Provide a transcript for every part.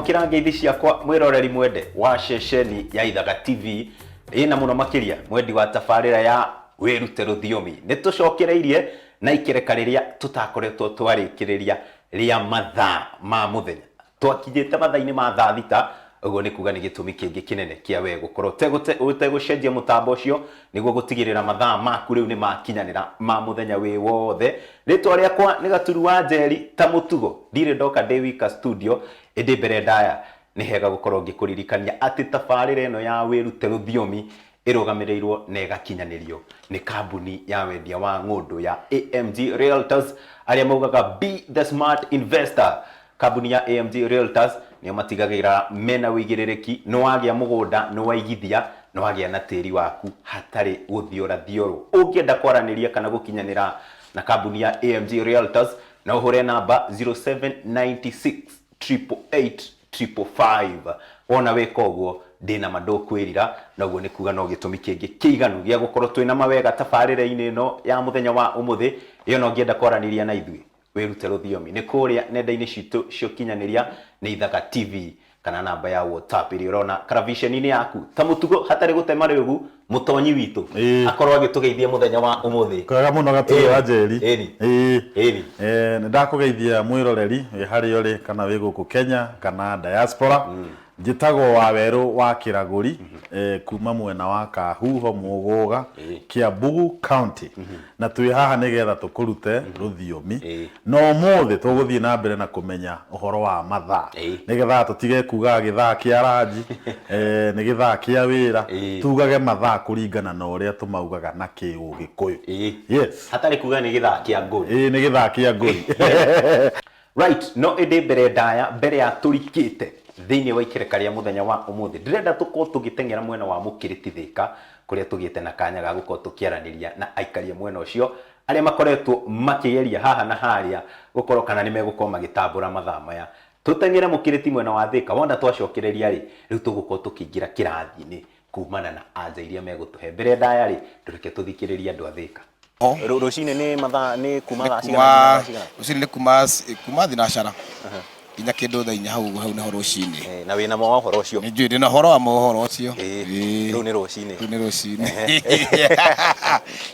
Amũkĩra ngeithi ciakwa mwĩroreri mwende wa ceceni ya Ithaga TV ĩna mũno makĩria mwendi wa tabarĩra ya wĩrute rũthiomi. Nĩ tũcokereirie na ikereka rĩrĩa tũtakoretwo twarĩkĩrĩria rĩa mathaa ma mũthenya. Twakinyĩte mathaa-inĩ ma thaa thita, ũguo nĩ kuga nĩ gĩtũmi kĩngĩ kĩnene kĩa we gũkorwo ũtegũcenjia mũtambo ũcio nĩguo gũtigĩrĩra mathaa maku rĩu nĩ makinyanĩra ma mũthenya wĩ wothe. Rĩtwa rĩakwa nĩ Gaturu wa Njeri, ta mũtugo ndirĩ ndoka ndĩ wika studio, ĩndĩ mbere ndaya nĩ hega gũkorwo ngĩkũririkania atĩ tabarĩra ĩno ya wĩrute rũthiomi ĩrũgamĩrĩirwo na ĩgakinyanĩrio nĩ kambuni ya wendia wa ng'ũndũ ya AMG Realtors arĩa maugaga be the smart investor. Kambuni ya AMG Realtors nĩo matigagĩrĩra mena ũigĩrĩrĩki nĩ wagĩa mũgũnda, nĩ waigithia, nĩ wagĩa na tĩri waku hatarĩ gũthiora thiorwo. Ũngĩenda kwaranĩria kana gũkinyanĩra na kambuni ya AMG Realtors no ũhũre namba 0796 888 555. Wona weka ũguo ndĩna ma ndũkwĩrira, na ũguo nĩ kuga no gĩtũmi kĩngĩ kĩiganu gĩa gũkorwo twĩna mawega tabarĩra-inĩ ĩno ya mũthenya wa ũmũthĩ. Ĩ ona ũngĩenda kwaranĩria na ithuĩ wĩrute rũthiomi nĩ kũrĩa nenda-inĩ citũ cia ũkinyanĩria nĩ Ithaga TV kana namba ya WhatsApp ĩrĩa ũrona karaviceni-inĩ yaku. Ta mũtugo hatarĩ gũtema rĩũgu, mũtonyi witũ akorwo agĩtũgeithia mũthenya wa ũmũthĩ. Kwega mũno Gatũrũ wa Njeri. Ĩni. Ĩĩ. Ĩni. Nĩ ndakũgeithia mwĩroreri wĩ harĩa ũrĩ kana wĩ gũkũ Kenya kana diaspora. Njĩtagwo Wawerũ wa Kĩragũri kuma mwena wa Kahuho Mũgũga, Kiambu County. Na twĩ haha nĩgetha tũkũrute rũthiomi. Na ũmũthĩ tũgũthiĩ na mbere na kũmenya ũhoro wa mathaa. Nĩgetha tũtige kugaga gĩthaa kĩa ranji, nĩ gĩthaa kĩa wĩra. Tugage mathaa kũringana na ũrĩa tũmaugaga na kĩũgĩkũyũ. Yes. Hatarĩ kuga nĩ gĩthaa kĩa ngũri. Ĩĩ nĩ gĩthaa kĩa ngũri. Right, no ĩndĩ mbere ndaya, mbere ya tũrikĩte thĩinĩ wa ikereka rĩa mũthenya wa ũmũthĩ, ndĩrenda tũkorwo tũgĩteng'era mwena wa Mũkĩrĩti Thĩka, kũrĩa tũgĩte na kanya ga gũkorwo tũkĩaranĩria na aikari a mwena ũcio, arĩa makoretwo makĩgeria haha na harĩa gũkorwo kana nĩ megũkorwo magĩtambũra mathaa maya. Tũteng'ere Mũkĩrĩti mwena wa Thĩka, wona twacokereria rĩ, rĩu tũgũkorwo tũkĩingĩra kĩrathi-inĩ kumana na anja iria megũtũhe. Mbere ndaya rĩ, tũreke tũthikĩrĩrie andũ a Thĩka. Rũcinĩ nĩ mathaa nĩ kuma thaa cigana nginya thaa cigana? Rũcinĩ nĩ kuma thinacara nginya kĩndũ thaa inya hau ũguo, hau nĩho rũcinĩ. Eh, na wĩna ma wa ũhoro ũcio? Nĩ njũĩ ndĩna ũhoro wa ma ũhoro ũcio. Ĩĩ. Rĩu nĩ rũcinĩ. Rĩu nĩ rũcinĩ.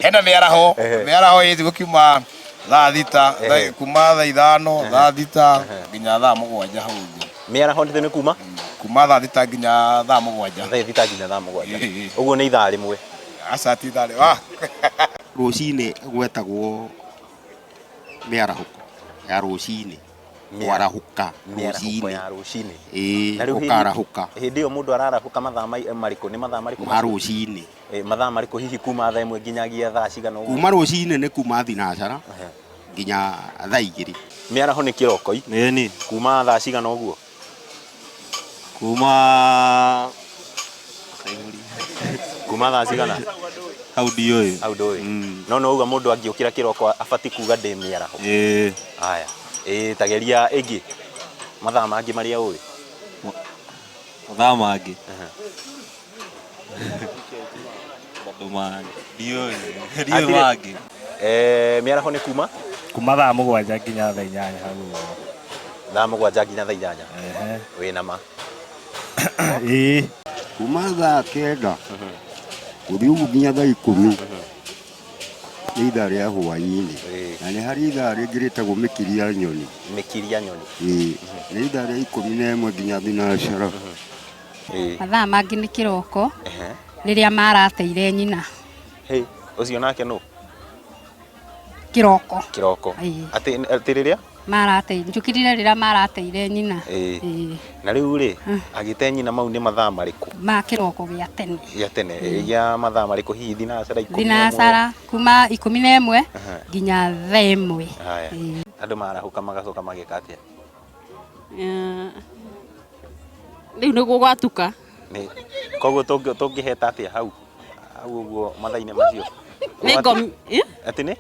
Hena mĩaraho, mĩaraho ĩ gũkiuma thaa thita, kuma thaa ithano, thaa thita nginya thaa mũgwanja hau ũguo. Mĩaraho nĩ kuma? Kuma thaa thita nginya thaa mũgwanja. Thaa thita nginya thaa mũgwanja. Ũguo nĩ ithaa rĩmwe. Aca ti ithaa rĩmwe. Ah. Rũcinĩ gwetagwo mĩarahũko ya rũcinĩ. Kwarahũka Mĩarahũko rũcinĩ. ya rũcinĩ. Ĩĩ, Na rĩu hĩndĩ- ũkarahũka Hĩndĩ ĩyo mũndũ ararahũka mathaa marĩkũ? Nĩ mathaa marĩkũ? ma rũcinĩ. Mathaa marĩkũ hihi kuma thaa ĩmwe nginyagia thaa cigana ũguo? Kuma rũcinĩ nĩ kuma thinacara nginya thaa igĩrĩ. Mĩaraho nĩ kĩroko-i? Ĩni. Kuma thaa cigana ũguo? Kuma Kuma thaa cigana? Hau ndiũĩ. Hau ndũĩ. No no uga mũndũ angĩũkĩra kĩroko abatiĩ kuga ndĩ mĩaraho. Ĩĩ. Haya. Ĩĩ ta geria ĩngĩ. Mathaa mangĩ marĩa ũĩ. Mathaa mangĩ. Maũndũ mangĩ. Ndiũĩ. Ndiũĩ mangĩ. Eh, mĩaraho nĩ kuma? Kuma thaa mũgwanja nginya thaa inyanya hau ũguo. Thaa mũgwanja nginya thaa inyanya? Ehe. Wĩna ma? Ĩĩ. Kuma thaa kenda gũthiĩ ũguo nginya thaa ikũmi nĩ ithaa rĩa hwaĩ-inĩ. Na nĩ harĩ ithaa rĩngĩ rĩtagwo mĩkiria nyoni. Mĩkiria nyoni. Ĩĩ. Nĩ ithaa rĩa ikũmi na ĩmwe nginya thinacara. Mathaa mangĩ nĩ kĩroko rĩrĩa marateire nyina. Hĩ, ũcio nake nũ? Kĩroko. Kĩroko. Ĩĩ. Atĩ atĩ rĩrĩa? Marateire, njũkĩrire rĩrĩa marateire nyina. Ĩĩ. Ĩĩ. Na rĩu rĩ, agĩte nyina mau nĩ mathaa marĩkũ? Ma kĩroko gĩa tene. Gĩa tene. Gĩa mathaa marĩkũ hihi thinacara ikũmi na ĩmwe? Thinacara kuma ikũmi na ĩmwe nginya thaa ĩmwe. Haya. Ĩĩ. Andũ marahũka magacoka mageka atĩa? Rĩu nĩguo gwatuka. Nĩ koguo tũngĩheta atĩa hau hau ũguo mathaa-inĩ macio? Nĩ ngomi. Atĩ nĩ?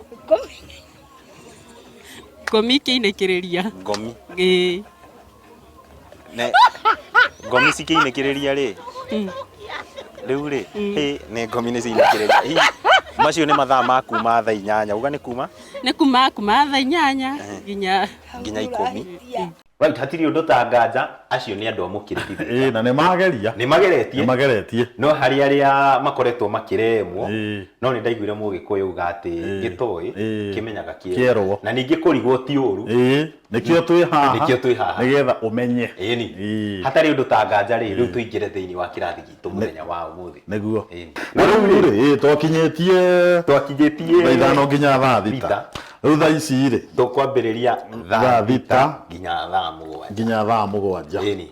Ngomi ikĩinĩkĩrĩria. Ngomi. Ĩĩ. Ne, ngomi cikĩinĩkĩrĩria rĩ, rĩu rĩ, hĩ, nĩ ngomi nĩ ciinĩkĩrĩria. Hihi macio nĩ mathaa ma kuma thaa inyanya, uga nĩ kuma? Nĩ kuma kuma thaa inyanya nginya nginya ikũmi. Right, hatirĩ ũndũ ta nganja, acio nĩ andũ a mũkĩrĩti. Ĩĩ, na nĩ mageria. Nĩ mageretie. Nĩ mageretie. No harĩ arĩa makoretwo makĩremwo, Ĩĩ. no nĩ ndaiguire mũgĩkũyũ auga atĩ gĩtoĩ Ĩĩ. kĩmenyaga Kĩerwo. Na ningĩ kũrigwo ti ũru. Ĩĩ, nĩkĩo twĩ haha. Nĩkĩo twĩ haha. Nĩgetha ũmenye. Ĩni. Ĩĩ. Hatarĩ ũndũ ta nganja rĩ, rĩu tũingĩre thĩinĩ wa kĩrathi gitũ mũthenya wa ũmũthĩ. Nĩguo. Ĩni. Na rĩu rĩ, ĩĩ, twakinyĩtie Twakinyĩtie thaa 5 nginya thaa 6. Thita. Rĩu thaa ici rĩ, Tũkwambĩrĩria Thaa thaa thita. 6 nginya thaa 7. Nginya thaa 7. Ĩni.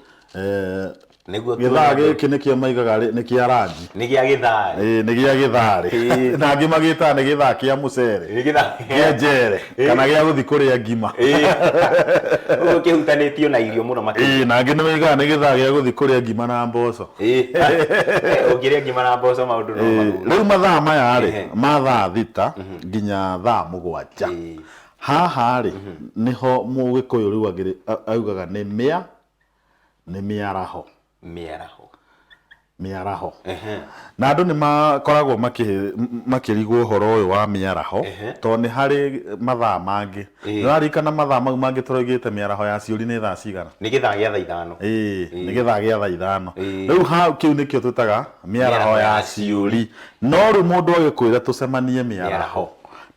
Nĩguo Gĩthaa tuone andũ. gĩkĩ nĩkĩo maigaga nĩ kĩa ranji. Nĩ gĩa gĩthaa. Ĩĩ, nĩ gĩa gĩtharĩ. Ĩĩ. Na angĩ magĩtaga nĩ gĩthaa kĩa mũcere. Nĩ gĩthaa. Kĩa njere. Ĩĩ. Kana gĩa gũthiĩ kũrĩa ngima. Ĩĩ. Ũguo kĩhutanĩtio na irio mũno makĩria. Ĩĩ, na angĩ nĩ maigaga nĩ gĩthaa gĩa gũthiĩ kũrĩa ngima na mboco. Ĩĩ. Ũngĩrĩa ngima na mboco maũndũ no Ĩĩ, mathũke. rĩu mathaa maya rĩ, Ehe. ma thaa 6 nginya thaa 7. Ĩĩ. Haha rĩ, nĩho mũgĩkũyũ rĩu augaga nĩ mĩa, nĩ mĩaraho. Mĩaraho. Mĩaraho. Ehe. Na andũ nĩ makoragwo makĩrigwo ũhoro ũyũ wa mĩaraho, Ehe. tondũ nĩ harĩ mathaa mangĩ. Ĩĩ. Nĩ ũraririkana mathaa mau mangĩ tũroigĩte mĩaraho ya ciũri nĩ thaa cigana? Nĩ gĩthaa gĩa thaa 5. Ĩĩ, nĩ gĩthaa gĩa thaa 5. Ĩĩ. Rĩu hau kĩu nĩkĩo twĩtaga mĩaraho ya ciũri. No rĩu mũndũ agĩkwĩra tũcemanie mĩaraho,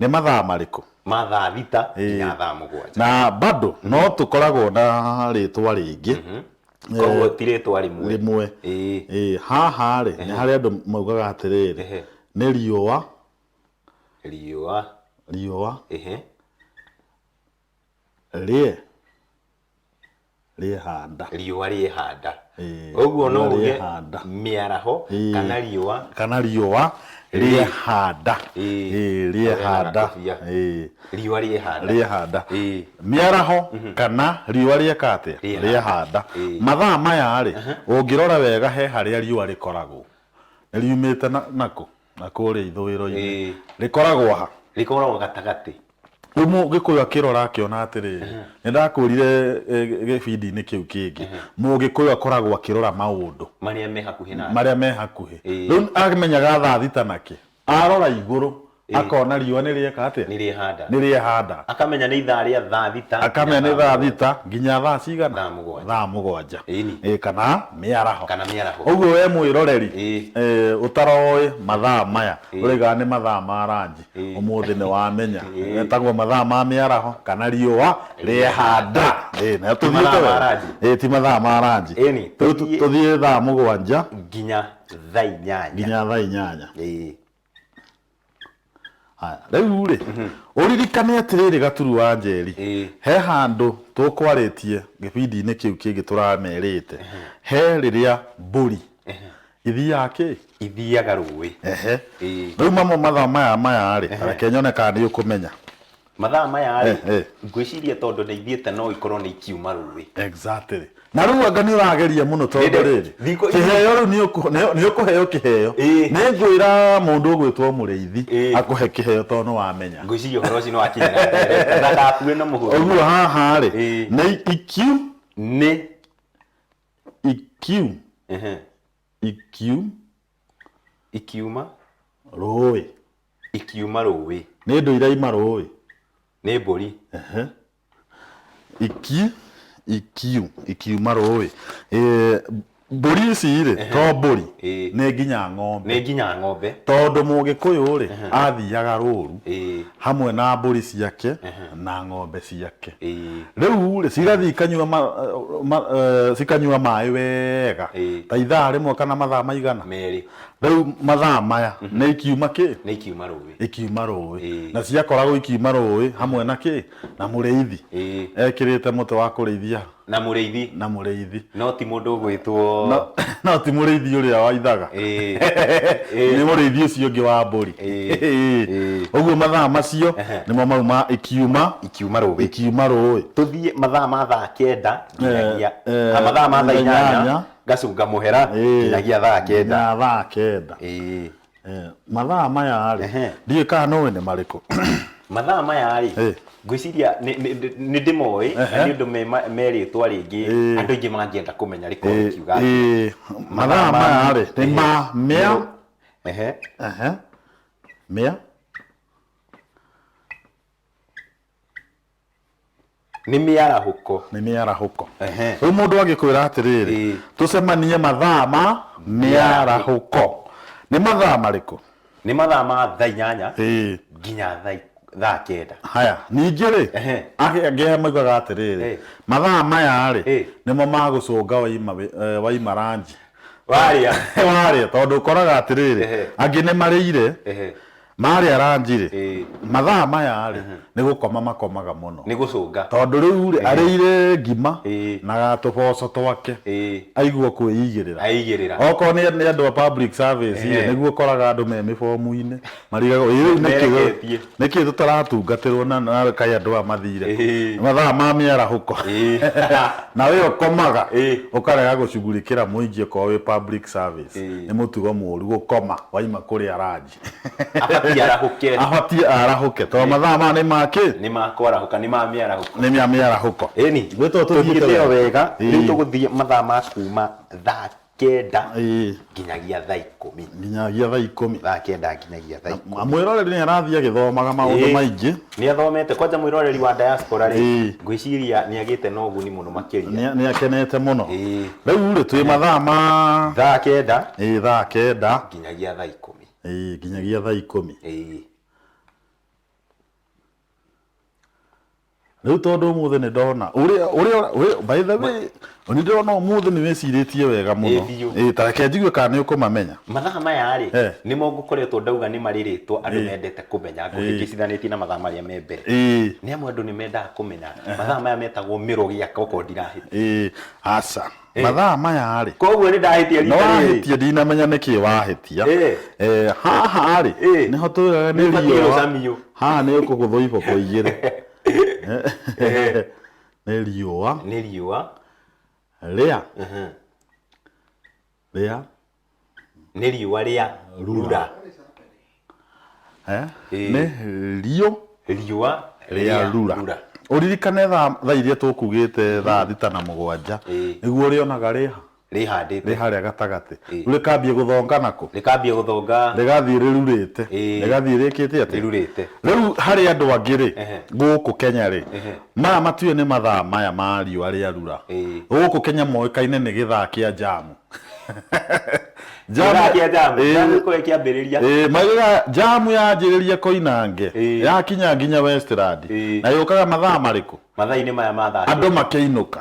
nĩ mathaa marĩkũ? Ma thaa 6 Ĩĩ. nginya thaa 7. Na bado no tũkoragwo na rĩtwa rĩngĩ. Koguo ti rĩtwa rĩmwe. Rĩmwe. Ĩĩ. Ĩĩ, haha rĩ, nĩ harĩ andũ maugaga atĩrĩrĩ, Ehe. nĩ riũa. Riũa. Riũa. Ehe. Rĩe. Rĩehanda. Riũa rĩehanda. Ĩĩ, Ũguo no riũa uge rĩehanda. mĩaraho Ĩĩ. kana riũa. Kana riũa rĩehanda. Ĩĩ. Ĩĩ, rĩehanda. Kobia. Ĩĩ. Riũa rĩehanda. Rĩehanda. Ĩĩ. Mĩaraho kana riũa rĩeka atĩa? Rĩehanda. Rĩehanda. Ĩĩ. Mathaa maya rĩ, ũngĩrora wega he harĩa riũa rĩkoragwo. Nĩ riumĩte nakũ? Na kũrĩa ithũĩro-inĩ. Ĩĩ. Rĩkoragwo ha? Rĩkoragwo gatagatĩ. Rĩu mũgĩkũyũ akĩrora akĩona atĩrĩrĩ, nĩ ndakwĩrire gĩbindi-inĩ kĩu kĩngĩ, mũgĩkũyũ akoragwo akĩrora maũndũ marĩa me hakuhĩ nake. Marĩa me hakuhĩ. Ĩĩ. Rĩu amenyaga thaa 6 nakĩ, arora igũrũ Ĩĩ. akona riũa nĩ rĩeka atĩa? Nĩ rĩehanda. Nĩ rĩehanda. Akamenya nĩ ithaa rĩa thaa 6. Akamenya nĩ thaa 6 nginya thaa cigana? Thaa 7. Thaa 7. Ĩni. Ĩĩ, kana mĩaraho. Kana mĩaraho. Ũguo we mwĩroreri, Ĩĩ. ũtaroĩ mathaa maya, Ĩĩ. ũraigaga nĩ mathaa ma ranji. Ĩĩ. Ũmũthĩ nĩ wamenya. Ĩĩ. Etagwo mathaa ma mĩaraho kana riũa rĩehanda. Ĩĩ, na Ti tũthiĩte mathaa ma wega. ranji. Ĩĩ, ti mathaa ma ranji. Ĩni, Rĩu tũthiĩ- tũthiĩ thaa 7 nginya thaa 8. Nginya thaa 8. Ĩĩ. Haya, rĩu rĩ, ũririkane atĩrĩrĩ Gaturu wa Njeri, Ĩĩ. he handũ tũkwarĩtie gĩbindi-inĩ kĩu kĩngĩ tũramerĩte, he rĩrĩa mbũri ithiaga kĩ? Ithiaga rũĩ. Ehe. Ĩĩ. Rĩu mamo mathaa maya rĩ, reke nyone kana nĩ ũkũmenya. Mathaa maya rĩ, Eh, eh. ngwĩciria tondũ nĩ ithiĩte no ikorwo nĩ ikiuma rũĩ. Exactly. Na rĩu anga nĩ ũrageria mũno tondũ Nĩ- rĩrĩ, thikũ- kĩheo rĩu nĩ ũkũheo kĩheo. Ĩĩ. Nĩ ngwĩra mũndũ ũgwĩtwo mũrĩithi Ĩĩ. akũhe kĩheo tondũ nĩ wamenya. Ngwĩciria ũhoro ũcio nĩ wakinyĩra director, ndagakue na mũhũthũ. Ũguo haha rĩ, Ĩĩ. nĩ ikiu Nĩ. Ikiu. Ehe. Ikiu. Ikiuma. Rũĩ. Ikiuma rũĩ. Nĩ indo iraima rũĩ. Nĩ mbũri. Ehe. Iki, ikiu, ikiuma rũĩ. Mbũri ici rĩ, to mbũri, Ĩĩ. nĩ nginya ng'ombe. Nĩ nginya ng'ombe. Tondũ mũgĩkũyũ rĩ, athiaga rũru Ĩĩ. hamwe na mbũri ciake na ng'ombe ciake. Ĩĩ. Rĩu rĩ, cigathiĩ ikanyua cikanyua maĩ wega. Ĩĩ. Ta ithaa rĩmwe kana mathaa maigana? Merĩ. Rĩu mathaa maya nĩ ikiuma kĩ? Nĩ ikiuma rũĩ. Ikiuma rũĩ. Ĩĩ. Na ciakoragwo ikiuma rũĩ hamwe na kĩ? Na mũrĩithi. Ĩĩ. Ekĩrĩte mũtĩ wa kũrĩithia. Na mũrĩithi. Na mũrĩithi. No ti mũndũ ũgwĩtwo No, no ti mũrĩithi ũrĩa wa ithaga. Ĩĩ. Nĩ mũrĩithi ũcio ũngĩ wa mbũri. Ĩĩ. Ĩĩ. Ĩĩ. Ũguo mathaa macio Ehe. nĩmo mau ma ikiuma. Ikiuma rũĩ. Ikiuma rũĩ. Tũthiĩ mathaa ma thaa 9 nginyagia mathaa ma thaa 8. 8 ngacunga mũhera Ĩĩ. nginyagia thaa 9. Nginya thaa 9. Ĩĩ. Mathaa maya rĩ, Ehe. ndiũĩ kana nĩũĩ nĩ marĩkũ. Mathaa maya rĩ, Ĩĩ. ngwĩciria nĩ ndĩmoĩ, na Ehe. nĩ ũndũ me rĩtwa rĩngĩ Ĩĩ. andũ aingĩ mangĩenda kũmenya rĩkorwo Ĩĩ, rĩkiuga atĩa. ĩĩ. Mathaa maya rĩ, nĩ ma mĩa. Ehe. Ehe. Mĩa. Nĩ mĩarahũko. Nĩ mĩarahũko. Ehe. Rĩu mũndũ angĩkwĩra atĩrĩrĩ, tũcemanie mathaa ma mĩarahũko, nĩ mathaa marĩkũ? Nĩ mathaa ma thaa 8 nginya thaa 9. Haya, ningĩ rĩ, angĩ maugaga atĩrĩrĩ, mathaa maya rĩ, nĩmo ma gũcũnga waima ranji. Warĩa. Warĩa, tondũ ũkoraga atĩrĩrĩ, angĩ nĩ marĩire, marĩa ranji rĩ, mathaa maya rĩ, nĩ gũkoma makomaga mũno. Nĩ gũcũnga. Tondũ rĩu rĩ, arĩire ngima na gatũboco twake, aigua kwĩigĩrĩra. Aigĩrĩra. Okorwo nĩ andũ a public service rĩ, nĩguo ũkoraga andũ me mĩbomu-inĩ marigagwo, ĩ rĩu nĩkĩ Mereketie. nĩkĩ tũtaratungatĩrwo na kaĩ andũ aya mathire kũ? Mathaa ma mĩarahũko. Na we ũkomaga ũkarega gũcugurikĩra mũingĩ okorwo wĩ public service. Nĩ mũtugo mũru gũkoma waima kũrĩa ranji. Abatiĩ arahũke. Abatiĩ arahũke tondũ mathaa maya nĩ ma kĩ? Nĩ ma kwarahũka, nĩ ma mĩarahũko. Nĩ ma mĩarahũko. Ĩni. Gwĩtwo tũthiĩte Tũthiĩte o wega. Ĩĩ. Rĩu tũgũthiĩ mathaa ma kuma thaa 9 nginyagia thaa 10. Nginyagia thaa 10. Thaa 9 nginyagia thaa 10. Mwĩroreri nĩ arathiĩ agĩthomaga maũndũ maingĩ. Nĩ athomete kwanja mwĩroreri wa diaspora rĩ, ngwĩciria nĩ agĩte na ũguni mũno makĩria. Nĩ akenete mũno. Rĩu rĩ, twĩ mathaa ma thaa 9. Ĩĩ, thaa 9 nginyagia thaa 10. Ĩĩ, nginyagia thaa 10. Rĩu tondũ ũmũthĩ nĩ ndona ũrĩa by the way, nĩ ndĩrona ũmũthĩ nĩ wĩcirĩtie wega mũno. Ĩĩ, biũ. Ĩĩ, ta reke njigue kana nĩ ũkũmamenya. Mathaa maya rĩ, nĩmo ngũkoretwo ndauga nĩ marĩ rĩtwa andũ mendete kũmenya, ngũhĩngĩcithanĩtie na mathaa marĩa me mbere. Nĩ amwe andũ nĩ mendaga kũmenya mathaa maya metagwo mĩrũgĩaka okorwo ndirahĩtia. Ĩĩ, aca. Mathaa maya rĩ, Koguo nĩ ndahĩtia no rita rĩrĩ. wahĩtia, ndinamenya nĩkĩ wahĩtia. Haha rĩ, nĩho tugaga nĩ Nĩ ũbatiĩ riũa. gũcamio. Haha nĩ ũkũgũthwo iboko igĩrĩ. Nĩ riũa. Nĩ riũa. Rĩa. Rĩa. Nĩ riũa rĩa rura. Nĩ riũ. Riũa rĩa rura. Ũririkane thaa iria tũkugĩte thaa 6 na 7 nĩguo ũrĩonaga rĩha. Rĩhandĩte. Rĩ harĩa gatagatĩ. Rĩu rĩkambia gũthonga nakũ? Rĩkambia gũthonga. Rĩgathiĩ rĩrurĩte. Rĩgathiĩ rĩkĩte atĩ? Rĩrurĩte. Rĩu harĩ andũ angĩ rĩ, gũkũ Kenya rĩ, maya matuĩ nĩ mathaa maya ma riũa rĩa rura. Gũkũ Kenya moĩkaine nĩ gĩthaa kĩa njamu. Gĩthaa kĩa njamu. Njamu ĩkoragwo ĩkĩambĩrĩria. Ĩĩ, maugaga njamu yanjĩrĩria Koinange, yakinya nginya Westland, na yũkaga mathaa marĩkũ? Mathaa-inĩ maya ma thaa Andũ makĩinũka.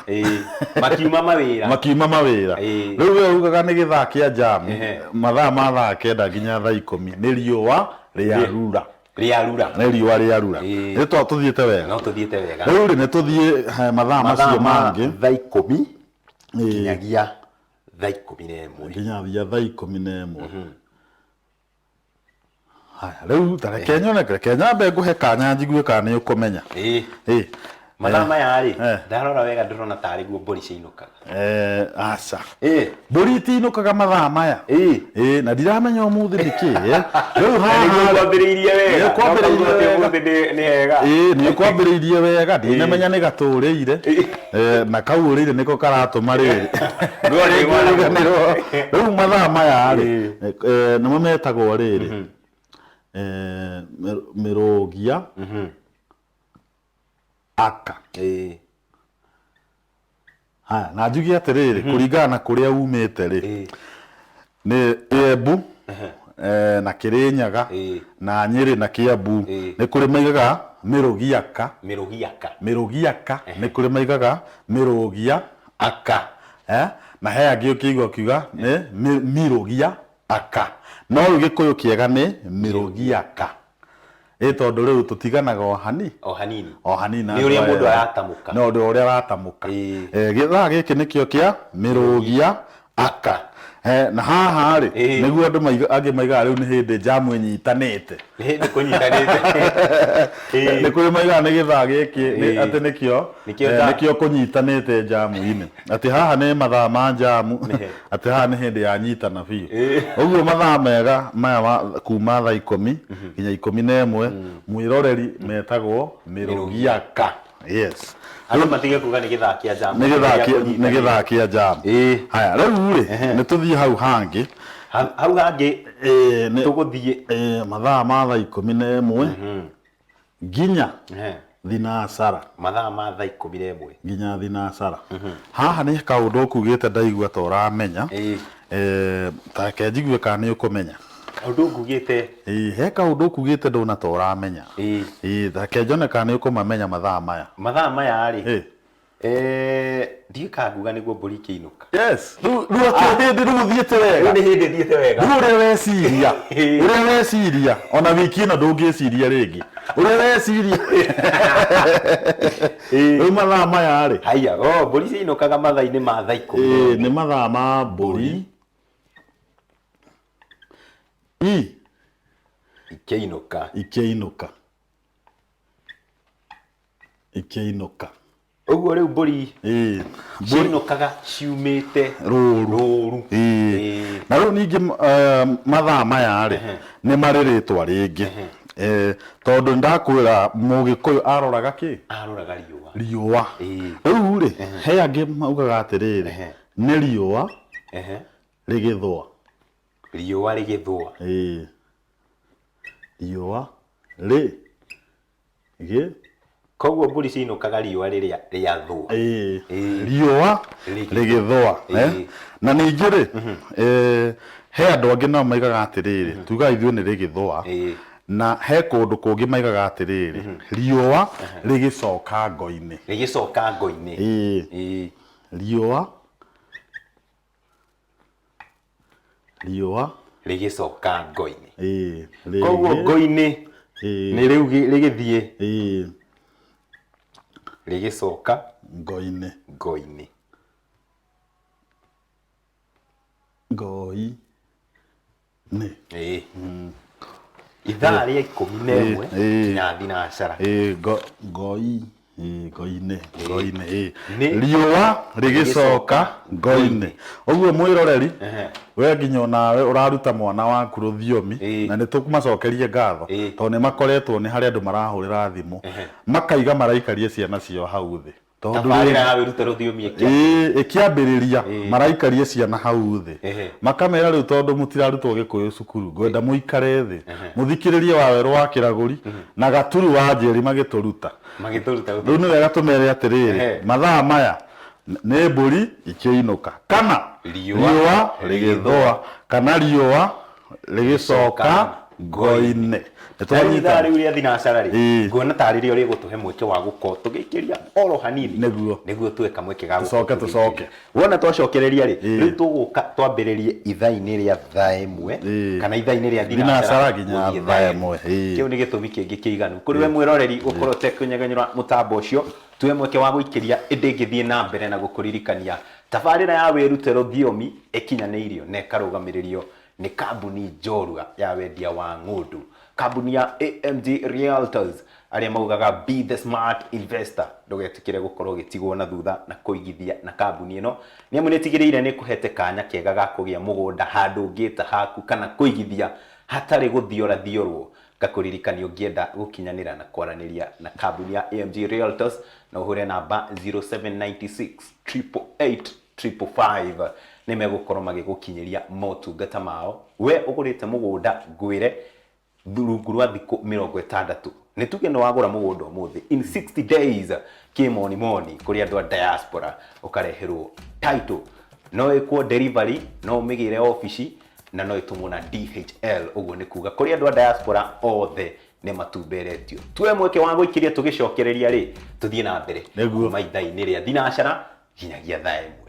Makiuma mawĩra. Makiuma mawĩra. Rĩu we ugaga nĩ gĩthaa kĩa njamu, mathaa ma thaa 9 nginya thaa 10 nĩ riũa rĩa rura. Rĩa rura. Nĩ riũa rĩa rura. Nĩ to tũthiĩte wega. No tũthiĩte wega. Rĩu rĩ, nĩ tũthiĩ mathaa macio ma mangĩ. Thaa 10 nginyagia thaa 11. Nginyagia thaa 11. Haya, rĩu ta reke nyone, reke nyambe ngũhe kanya njigue kana nĩ ũkũmenya. Ĩĩ. Mathaa maya rĩ, ndarora wega ndĩrona tarĩ guo mbũri ciinũkaga. Aca. Mbũri itiinũkaga mathaa maya. Ĩĩ, na ndiramenya ũmũthĩ nĩkĩ. Rĩu haha Nĩguo kwambĩrĩirie wega. Nĩ kwambĩrĩirie wega. Ũmũthĩ nĩ hega. Ĩĩ, nĩ kwambĩrĩirie wega, ndinamenya nĩ gatũrĩire. Na kau ũrĩire nĩko karatũma rĩrĩ. Rĩu mathaa maya rĩ, nĩmo metagwo rĩrĩ. Mĩrũgia aka. Haya, na njuge atĩrĩrĩ, kũringana na kũrĩa umĩte rĩ, nĩ Embu na Kĩrĩnyaga na Nyĩrĩ na Kĩambu, nĩ kũrĩ maigaga mĩrũgiaka. Mĩrũgiaka. Mĩrũgiaka, nĩ kũrĩ maigaga mĩrũgia aka. Na he angĩ ũkĩigua ũkiuga nĩ mĩrũgia aka. No rĩu Gĩkũyũ kĩega nĩ mĩrũgiaka. Ĩ tondũ rĩu tũtiganaga o hani. O hanini. O hanini na Nĩ ũrĩa andũ mũndũ aya. aratamũka. Nĩ ũndũ ũrĩa aratamũka. Gĩthaa gĩkĩ nĩkĩo kĩa mĩrũgia aka. Na haha rĩ, nĩguo andũ angĩ maigaga rĩu nĩ hĩndĩ njamu ĩnyitanĩte. Nĩ hĩndĩ kũnyitanĩte. Nĩ kũrĩ maigaga nĩ gĩthaa gĩkĩ, atĩ nĩkĩo, nĩkĩo kũnyitanĩte njamu-inĩ. Atĩ haha nĩ mathaa ma njamu, atĩ haha nĩ hĩndĩ ya nyitana biũ. Ũguo mathaa mega maya kuma thaa 10 nginya 11, mwĩroreri metagwo mĩrũgiaka. Yes. Andũ matige kuga nĩ gĩthaa kĩa njamu. Nĩ gĩthaa kĩa njamu. Haya, rĩu rĩ, nĩ tũthiĩ hau hangĩ. Hau hangĩ tũgũthiĩ mathaa ma thaa 11 nginya Thinacara. Mathaa ma thaa 11. Nginya thinacara. Haha nĩ kaũndũ ũkugĩte ndaigua ta ũramenya. Ta reke njigue kana nĩ ũkũmenya. Kaũndũ ngugĩte? Ĩĩ, he kaũndũ ũkugĩte ndona ta ũramenya. Ĩĩ, ta reke njone kana nĩ ũkũmamenya mathaa maya. Mathaa maya rĩ? Ndiũĩ kana nguga nĩguo mbũri ikĩinũka. Yes. Rĩu rĩu atĩ hĩndĩ rĩu ũthiĩte wega. Rĩu nĩ hĩndĩ thiĩte wega. Rĩu ũrĩa weciria, ũrĩa weciria, ona wiki ĩno ndũngĩciria rĩngĩ. Ũrĩa weciria. Rĩu mathaa maya rĩ. Haiya, oh, mbũri ciinũkaga mathaa-inĩ ma thaa 10. Ĩĩ, nĩ mathaa ma mbũri. I. Ikĩinũka. Ikĩinũka. Ikĩinũka. Ũguo rĩu mbũri Ĩĩ. ciinũkaga ciumĩte rũru. Rũru. Ĩĩ. Na rĩu ningĩ mathaa maya rĩ, nĩ marĩ rĩtwa rĩngĩ. Tondũ nĩndakwĩra Mũgĩkũyũ aroraga kĩ? Aroraga riũa. Riũa. Rĩu rĩ, he angĩ maugaga atĩrĩrĩ, nĩ riũa rĩgĩthũa. Riũa rĩgĩthũa. Ĩĩ. Riũa rĩ gĩ. Koguo mbũri ciinũkaga riũa rĩrĩa rĩathũa. Ĩĩ. Riũa rĩgĩthũa. Na ningĩ rĩ, he andũ angĩ nao maigaga atĩrĩrĩ, tugaga ithuĩ nĩ rĩgĩthũa, na he kũndũ kũngĩ maigaga atĩrĩrĩ, riũa rĩgĩcoka ngo-inĩ. Rĩgĩcoka ngo-inĩ. Ĩĩ. Riũa riũa rĩgĩcoka ngo-inĩ. Ĩĩ. Koguo ngo-inĩ nĩ rĩu rĩgĩthiĩ. Ĩĩ. Rĩgĩcoka ngo-inĩ. Ngo-inĩ. Ngoi-inĩ. Ĩĩ. Ithaa rĩa 11 nginya thinacara. Ĩĩ, ngoi, ĩĩ, ngoi-inĩ, ngoi-inĩ, ĩĩ. Riũa rĩgĩcoka ngo-inĩ. Ũguo mwĩroreri, we nginya onawe ũraruta mwana waku rũthiomi, na nĩ tũmacokerie ngatho, tondũ nĩ makoretwo nĩ harĩ andũ marahũrĩra thimũ, makaiga maraikaria ciana ciao hau thĩ. Tondũ Tabarĩra rĩ- ya wĩrute rũthiomi ĩkĩambĩrĩria. Ĩĩ, ĩkĩambĩrĩria maraikaria ciana hau thĩ, makamera rĩu tondũ mũtirarutwo gĩkũyũ cukuru, ngwenda mũikare thĩ mũthikĩrĩrie Wawerũ wa Kĩragũri na Gaturu wa Njeri magĩtũruta. Magĩtũruta. Rĩu nĩ wega tũmere atĩrĩrĩ, mathaa maya nĩ mbũri ikĩinũka, kana riũa rĩgĩthũa, kana riũa rĩgĩcoka ngo-inĩ. Rĩu ithaa rĩu rĩa thinacara rĩ, nguona tarĩ rĩo rĩgũtũhe mweke wa gũkorwo tũgĩikĩria oro hanini, nĩguo tuwe kamweke ga Tũcoke, gũkorwo tũcoke. tũgĩikĩria. Wona twacokereria rĩ, rĩu tũgũka twambĩrĩrie ithaa-inĩ rĩa thaa 1 kana ithaa-inĩ rĩa Thinacara nginya gũthiĩ thaa 1. Kĩu nĩ gĩtũmi kĩngĩ kĩiganu kũrĩ we mwĩroreri gũkorwo ũtekũnyegenyũra mũtambo ũcio, tuwe mweke wa gũikĩria, ĩndĩ ngĩthiĩ na mbere na gũkũririkania tabarĩra ya wĩrute rũthiomi ĩkinyanĩirio na ĩkarũgamĩrĩrio nĩ kambuni njorua ya wendia wa ng'ũndũ, kambuni ya AMG Realtors, arĩa maugaga be the smart investor. Ndũgetĩkĩre gũkorwo ũgĩtigwo na thutha na kũigithia na kambuni ĩno, nĩ amu nĩ ĩtigĩrĩire nĩ ĩkũhete kanya kega ga kũgĩa mũgũnda handũ ũngĩta haku kana kũigithia hatarĩ gũthiora thiorwo. Ngakũririkania ũngĩenda gũkinyanĩra na kwaranĩria na kambuni ya AMG Realtors, na ũhũre namba 0796 888 555, nĩ megũkorwo magĩgũkinyĩria motungata mao. We ũgũrĩte mũgũnda, ngwĩre rungu rwa thikũ 60, nĩ tuge nĩ wagũra mũgũnda ũmũthĩ, in 60 days kĩmonimoni kũrĩ andũ a diaspora ũkareherwo title, no ĩkwo delivery, no ũmĩgĩre obici, na no ĩtũmwo na DHL. Ũguo nĩ kuga kũrĩ andũ a diaspora othe nĩ matumberetio. Tuoe mweke wa gũikĩria tũgĩcokereria rĩ, tũthiĩ na mbere Nĩguo. kuma ithaa-inĩ rĩa thinacara nginyagia thaa 1.